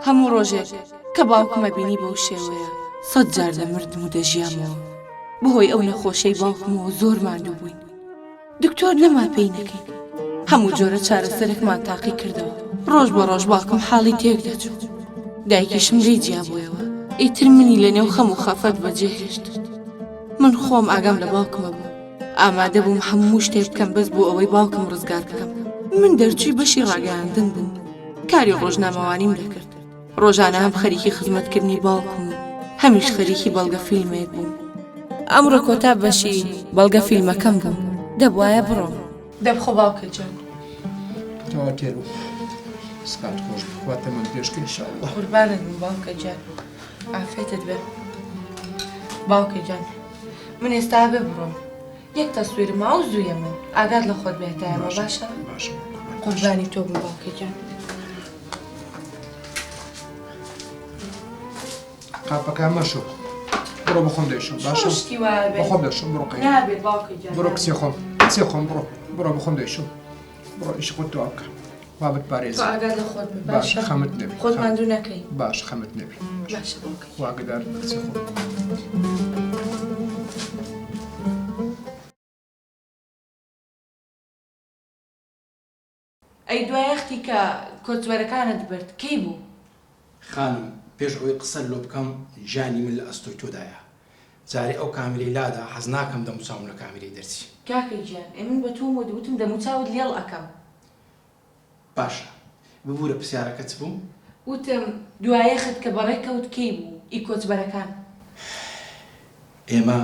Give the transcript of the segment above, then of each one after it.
هەموو ڕۆژێک کە باوکم ئەبینی بەو شێوەیە سەت جار دەمردم و دەژیامەوە. بەهۆی ئەو نەخۆشیەی باوکمەوە زۆر ماندوو بووین. دکتۆر نەما پێی نەکەین. هەموو جۆرە چارەسەرێکمان تاقی کردەوە. ڕۆژ بە ڕۆژ باوکم حاڵی تێک دەچوو. دایکیشم لێی جیابوویەوە. ئیتر منی لە نێو خەم و خەفەت بەجێهێشت. من خۆم ئاگام لە باوکمە بوو. ئامادە بووم هەموو شتێک بکەم بەس بۆ ئەوەی باوکم ڕزگار بکەم. من دەرچووی بەشی ڕاگەیاندن بووم. کاری ڕۆژنامەوانیم دەکرد. ڕۆژانە هەم خەریکی خزمەتکردنی باوکم و هەمیش خەریکی بەڵگە فیلمێک بووم. ئەمڕۆ کۆتا بەشی بەڵگە فیلمەکەم بوو. دەبوایە بڕۆم. دەبخۆ باوکە گیان. تەواو تێر بووم. سپات خۆش بێ. خوا تەمەن درێژ کە ئینشاڵڵا. قوربانت بم باوکە گیان. عافیەتت بێ. باوکە گیان من ئێستا ئەبێ بڕۆم. یەک تەسویرم ماوە و زوو یەمەوە. ئاگات لە خۆت بێ هەتا یەمەوە باشە؟ باشە. قوربانی تۆ بم باوکە گیان. قاپەکان مەشۆ بڕۆ بەخۆم دەیشۆم باشە شتی وایە بێ بەخۆم دەشۆم بڕۆ قەی نابێت باوکە گیان بڕۆ کچێ خۆم کچێ خۆم بڕۆ بڕۆ بەخۆم دەیشۆم بڕۆ ئیشی خۆت تەواو بکە خوا بتپارێزێ تۆ ئاگات لە خۆت بێ باشە باشە خەمت نەبی خۆت ماندوو نەکەی باش خەمت نەبی باشە باوکە خوا ئاگادار بێ کچێ خۆم. ئەی دوا یەختی کە کۆچبەرەکانت برد کەی بوو؟ خانم پێش ئەوەی قسەت لۆ بکەم گیانی من لە ئەستۆی تۆدایە جارێ ئەو کامیرەی لادا حەز ناکەم دەموچاوم لە کامیرەی دەرچی. کاکە گیان ئێ من بە تۆم وت وتم دەموچاوت لێڵ ئەکەم. باشە ببورە پرسیارەکە چ بوو؟ وتم دوا یەخت کە بەڕێ کەوت کەی بوو ئی کۆچبەرەکان؟ ئێمە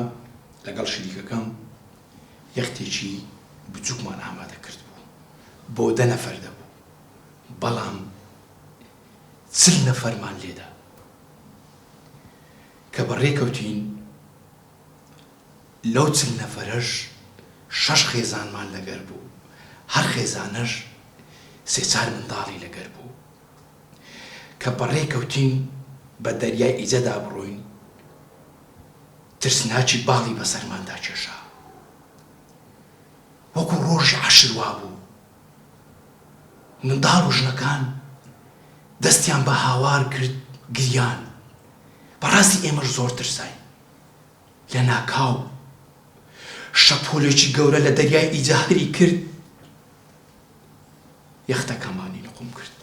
لەگەڵ شریکەکەم یەختێکی بچوکمان ئامادە کردبوو بۆ دە نەفەر دەبوو بەڵام 40 نەفەرمان لێدا کە بەڕێ کەوتین لەو 40 نەفەرەش شەش خێزانمان لەگەر بوو هەر خێزانەش سێ چار منداڵی لەگەر بوو کە بەڕێ کەوتین بە دەریای ئیجەدا بڕۆین ترسناکی باڵی بەسەرماندا کێشا. وەکو ڕۆژی عەشر وابوو. منداڵ و ژنەکان دەستیان بە هاوار کرد، گریان. بەڕاستی ئێمەش زۆر ترساین. لەناکاو شەپۆلێکی گەورە لە دەریای ئیجە هەری کرد، یەختەکەمانی نقوم کرد.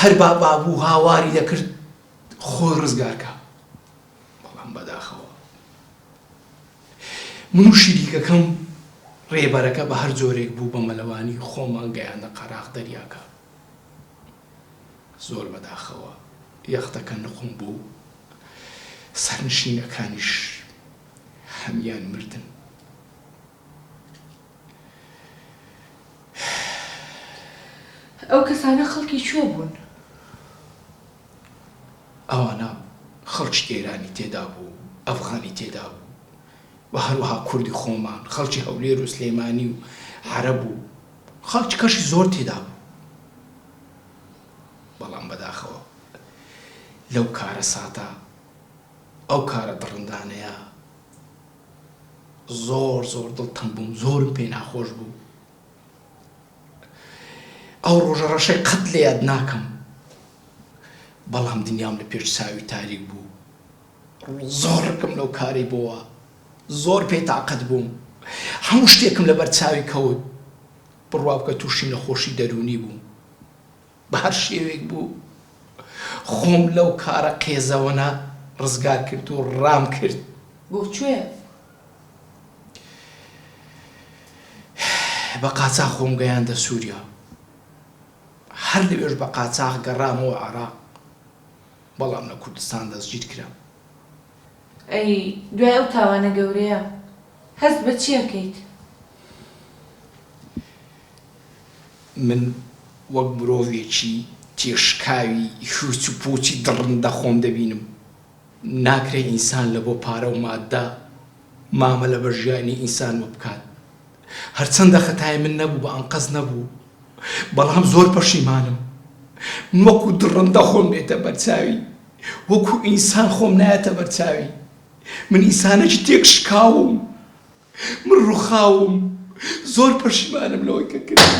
هەر بابا بوو هاواری دەکرد خۆی ڕزگار کا. بەڵام بەداخەوە من و شریکەکەم ڕێبەرەکە بە هەر جۆرێک بوو بە مەلەوانی خۆمان گەیاندە قەراخ دەریاکە. زۆر بەداخەوە یەختەکە نقوم بوو، سەرنشینەکانیش هەمیان مردن. ئەو کەسانە خەڵکی کوێ بوون؟ ئەوانە خەڵکی ئێرانی تێدا بوو، ئەفغانی تێدا بوو و هەروەها کوردی خۆمان، خەڵکی هەولێر و سلێمانی و عەرەب و خەڵکی کەشی زۆر تێدا بوو. بەڵام بەداخەوە لەو کارەساتە، ئەو کارە دڕندانەیە زۆر زۆر دڵتەنگ بووم، زۆرم پێ ناخۆش بوو. ئەو ڕۆژە ڕەشەی قەت لە یاد ناکەم. بەڵام دنیام لە پێش چاوی تاریک بوو. زۆر ڕقم لەو کارەی بۆوە. زۆر پێ تاقەت بووم. هەموو شتێکم لەبەر چاوی کەوت. بڕوا بکە تووشی نەخۆشی دەروونی بووم. بە هەر شێوەیەک بوو خۆم لەو کارە قێزەوەنە ڕزگار کرد و ڕام کرد. بۆ کوێ؟ بە قاچاخ خۆم گەیاندە سووریا. هەر لەوێش بە قاچاخ گەڕامەوە عێراق، بەڵام لە کوردستان دەستگیر کرام. ئەی دوای ئەو تاوانە گەورەیە هەست بە چی ئەکەیت؟ من وەک مرۆڤێکی تێشکاوی هیچ و پوچی دڕندە خۆم دەبینم. ناکرێ ئینسان لە بۆ پارە و ماددە مامەلە بە ژیانی ئینسانوە بکات. هەرچەندە خەتای من نەبوو بە ئەنقەست نەبوو بەڵام زۆر پەشیمانم من وەکو دڕندە خۆم دێتە بەرچاوی وەکو ئینسان خۆم نایەتە بەرچاوی من ئینسانێکی تێک شکاوم من ڕوخاوم زۆر پەشیمانم لەوەی کە کردم.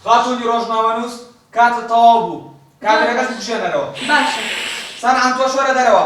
خاتوونی ڕۆژنامەنووس کاتت تەواو بوو. کامێرەکەش بکوژێنەرەوە. باشە. سەنعان تۆش وەرە دەرەوە.